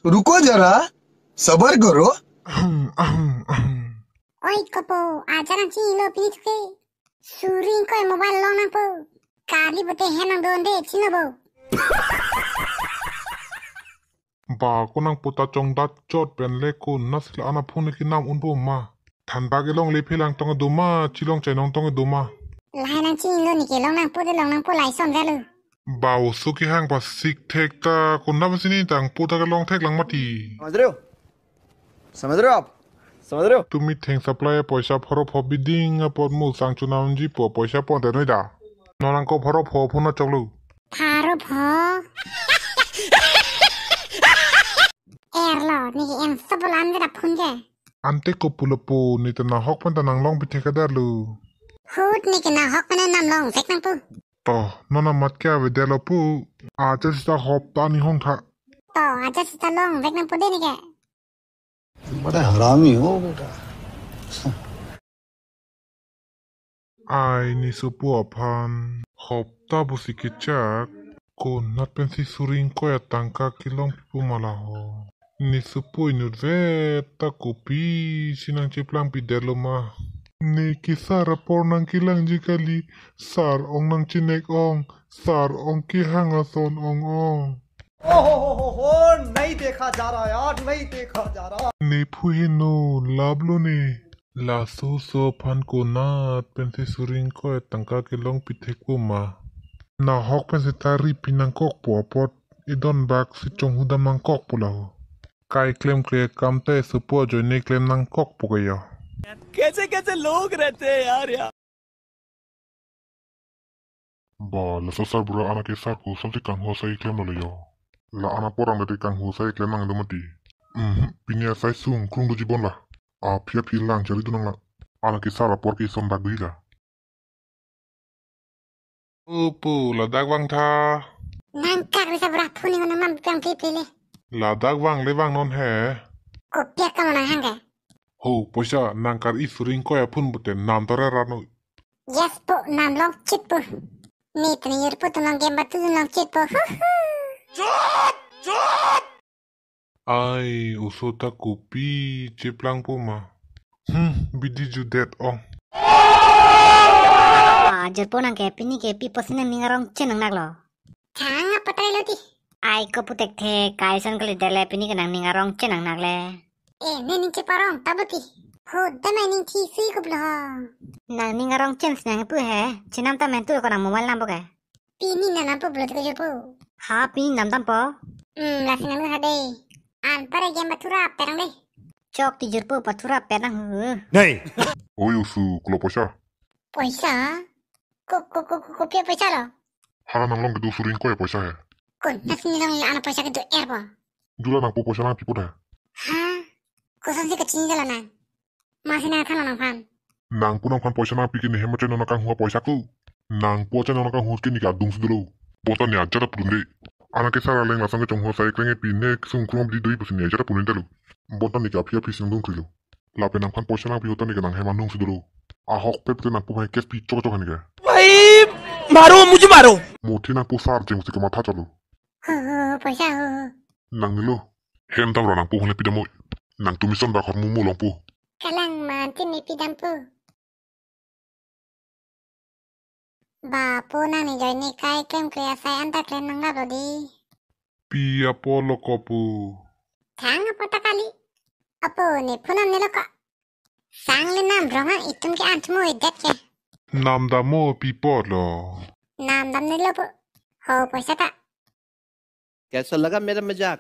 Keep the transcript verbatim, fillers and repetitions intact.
रुको जरा, सबर करो। Ahem, ahem, ahem. Oi kopo, ajar nangchinglo pini thuke. Suri ingkoi mobile long nangpo. Kali bote hen nangdonde chino bo. Ba ko nangpo ta chongdat chot pen le konatsi la-an aphone kinam unpo ma. Thanbak elongle phelang tong do ma, chilong chainong tong do ma. Lahai nangchinglo, neke long nangpo de long nangpo lason galo. Ba oso kehang pasik thek ta konat pasi ne tangpo ta kelong thek lang mati. समझ रहे हो? समझ रहे हो आप? समझ रहे हो? Tumi theng supply poisa pharo pho biding apot mo sang chunamji po poisa pon te noi da. Non nangko pharo pho phone choklo. Pharo pho. Erlo, neke en sabulan ke da phone ke. Ante ko pulo po, ne ta nahok pen ta nanglong pithek kadar lo. Hut neke nahok pen namlong vek nangpo. To, non amat ke avedetlo po. Acha sita hopta ni hong tha. To, acha sita long vek nangpo de neke. बड़ा हरामी हो बेटा। Ai, ne sopo aphan hopta pusi kechak, konat pensi suri ingkoi atangka kelong pipo ma laho. Ne sopo inutvet ta kopisi nangcheplang pidetlo ma. Ne kesar apor nangkelangji kali, sar ong nangchinek ong, sar ong kehang ason ong ong. ओ हो हो हो हो, नहीं देखा जा रहा यार, नहीं देखा जा रहा। Ne phu heno, laplo ne. Laso oso aphan konat pensi suri ingkoi atangka kelong pithekpo ma. Nahok pensi ta ripi nangkokpo apot, idon bak si chonghudam nangkokpo laho. Kai klemkle akam ta sopo ajoine klem nangkokpo kayo. कैसे कैसे लोग रहते हैं यार, यार। Ba, laso sarbura anak kesar ko samsi kanghu asai klemlo le yo. La-an apor ang dati kanghu asai klem nangdo mati. Mhm, pini asai sungkrung doji bon la. Aphi aphi lang chari do nang la. Anak kesar apor ke son bak doji la. Opo, ladak vang tha. Nangkak ri sarbura phone ni nang nam piang pi pi le. Ladak vang le vang non he. Kopi akam nang hang ke. Ho, poisa nangkar-i suri ingkoi aphone pute nam tore rano. Yes po, namlong chit po. Ne tani yur po tunlong game batu tunlong chit po. Hu hu. Chup! Chup! Ai, oso ta kopi cheplangpo ma. Hmm, bidi judet ong. Ah, jurpo nang ke pini ke pi pusi nangning arong chen nangnaklo. Thang apa trai lo ti. Ai ko putek the kai son kali dele pini ke nangning arong chen nangnak le. Eh, ne ning cheparong tabo ti. Ho, damai ning thi sui kup lo ho. Nangning arong chen si nangpu he. Chenam ta mentu ko nang mobile nampo ke. Pini nang nampo pulo tiko jurpo. Ha, pini namdampo. Hmm, lasi nang ha de. Anpar game bathura perang de. Chok ti jurpo bathura perang hu. Nei. Oi oso, kolo poisa. Poisa? Ko, ko, ko, ko, kopi apoisa lo? Hala nanglong kedo suri ingkoi apoisa he. Konatsi nelong la-an apoisa kedo er po. Jula nangpo poisa nangpipo da. Ha? Kosonsi kachinidetlo nang? Masi nangthanlo nangphan. Nangpo nangphan poisa nangpi ke ne hem achen non akanghu apoisa ko. Nangpo achen non akanghu ke ne ke adung si dolo. Bonta ne ajat apudun de. Anak kesar aleng lason ke chonghu asai kleng e pine sungkrung abidi doi pusi ne ajat apudun detlo. Bonta ne ke aphi aphi singdung krilo. Lapen nangphan poisa nangpi ahut ta ne ke nang hem anung si dolo. Ahokpet te nangpo hai kes pi chok chok han ke. भाई, मारो, मुझे मारो। Mothi nangpo sar jeng pusi kematha cholo. Ho, ho, ho, poisa ho, ho. Nangnelo. Hem damra nangpo hone pidamoi. Nangtum ison bak hormu mo longpo. Kalang man tin ne pidampo. Ba po nang ne join ne kai klemkle asai anta klem nanglaplo di. Pi apotlo ko po. Thang apot ta kali. Apo ne phone namnelo ko. Sang le namrong ang itum ke an thumo idet ke. Namdammo pi apotlo. Namdamnelo po. Ho poisa ta. कैसा लगा मेरा मजाक?